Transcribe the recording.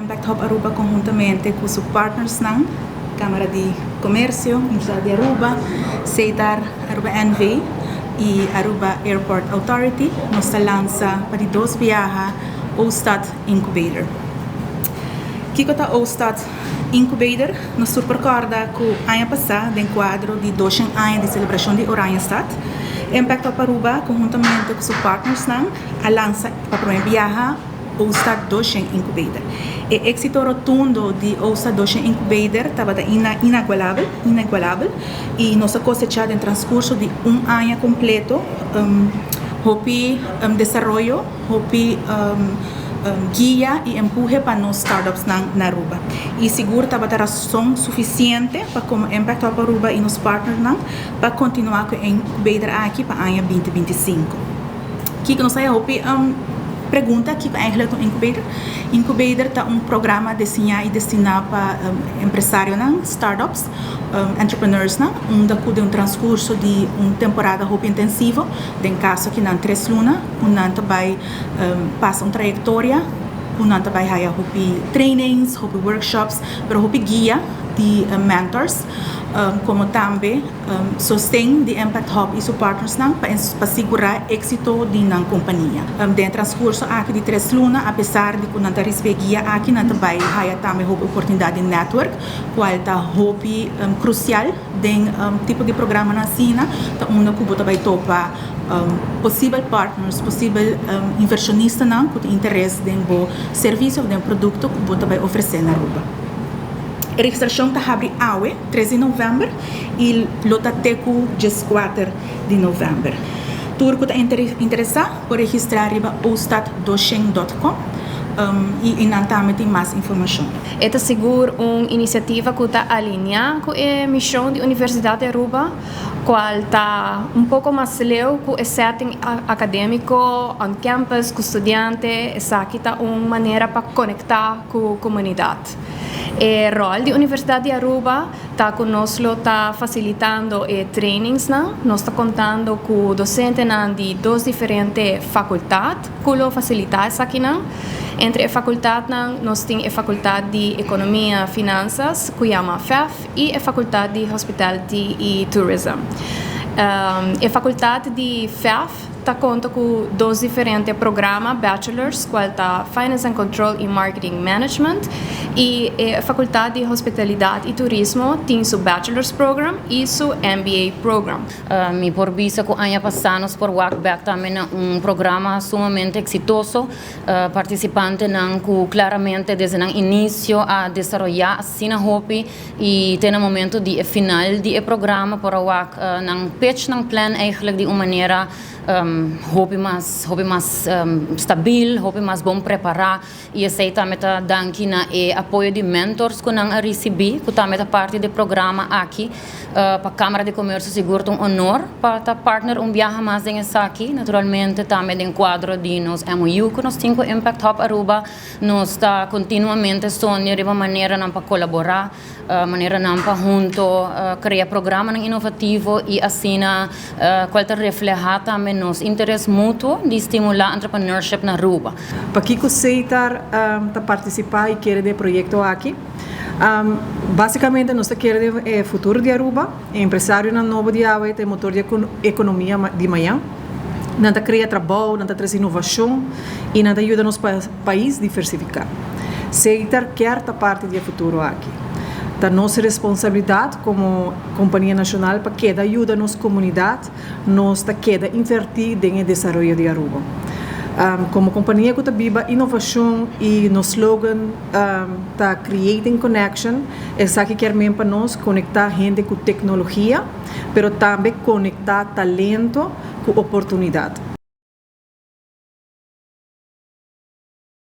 Impact Hub Aruba conhuntamente cu su partnersnan, Camara di Comercio, Universidad di Aruba, SETAR, Aruba NV y Aruba Airport Authority, nos ta lansa pa di dos biaha OSTAT Incubator. Kico ta OSTAT Incubator? Nos tur por corda cu aña pasa den cuadro di 200 aña di celebracion di Oranjestad, Impact Hub Aruba conhuntamente cu su partnersnan a lansa pa prome biaha OSTAT 200 Incubator. E exito rotundo di OSTAT 200 Incubator tabata inigualabel, inigualabel y nos a cosecha den transcurso di un aña completo hopi desaroyo, hopi guia y empuhe pa nos startups na Aruba. Y sigur tabata rason suficiente pa como Impact Hub Aruba y nos partnernan pa continua cu e incubator aki pa aña 2025. Kico nos a hopi pregunta kico eigenlijk un incubator. Incubator ta un programa diseña y destina pa empresarionan, startups, entrepreneurs nan, unda cu den un transcurso di un temporada hopi intensivo, den caso aki nan 3 luna, cu nan ta bay pasa un trayectoria, cu nan ta bay haya hopi trainings, hopi workshops, pero hopi guia di mentors, como tambe sosten di Impact Hub y su partners nan pa sigura exito di nan compania. Den transcurso aki di 3 luna, apesar di cu nan ta ricibi guia aki, nan ta bay haya tambe hopi oportunidad di network, cual ta hopi crucial den tipo di programa nan asina, ta unda cu bo ta bay topa posibel partners, posibel inversionistanan cu tin interes den bo servicio of den producto cu bo ta bay ofrece na Aruba. E registracion ta habri awe, 3 di november, y lo ta te cu 4 di november. Tur cu ta interesa por registra riba ostat200.com y nan tambe tin mas informacion. E ta sigur un iniciativa cu ta alinea cu e mision di Universidad di Aruba, cual ta un poco mas leu cu e setting academico on campus cu studiante. Esaki ta un manera pa conecta cu comunidad. E rol di Universidad di Aruba ta cu nos lo ta facilitando e trainings nan. Nos ta contando cu docentenan di dos diferente facultad cu lo facilita esaki nan. Entre e facultad nan, nos tin e facultad di Economia y Finanzas, cu yama FEF, y e facultad di Hospitality y Tourism. E facultad di FEF ta conta cu dos diferente programa bachelors, cual ta Finance and Control y Marketing Management, y e facultad di Hospitalidad y Turismo tin su bachelor's program y su MBA program. Mi por bisa cu aña pasa nos por wak back tambe na un programa sumamente exitoso, participantenan cu claramente desde e inicio a desaroya asina hopi y te na momento di final di e programa por a wak nan pitch nan plan eigenlijk di un manera hopi mas stabil, hopi mas bon prepara, y esey tambe ta danki na e apoyo di mentors cu nan a ricibi, cu tambe ta parti di e programa aki. Pa Camara di Comercio sigur un honor pa ta partner un biaha mas den esaki, naturalmente tambe den cuadro di nos MOU cu nos tin cu Impact Hub Aruba. Nos ta continuamente soña riba maneranan pa colabora, maneranan pa hunto crea programa inovativo y asina cual ta refleha tambe nos interes mutuo di stimula entrepreneurship na Aruba. Pakico SETAR ta participa y kier e proyecto aki? Basicamente nos kier e futuro di Aruba, empresarionan nobo di awe, e motor di economia di mañan. Nan ta crea trabou, nan ta trece inovacion y nan ta yuda nos pais diversifica. SETAR kier ta parti di e futuro aki. Ta nos responsabilidad como compania nacional pa keda yuda nos comunidad, nos ta keda inverti den desaroyo di Aruba. Como compania cu ta biba inovacion y nos slogan ta "Creating Connection", esaki kiermen pa nos conecta hende cu tecnologia, pero tambe conecta talento cu oportunidad.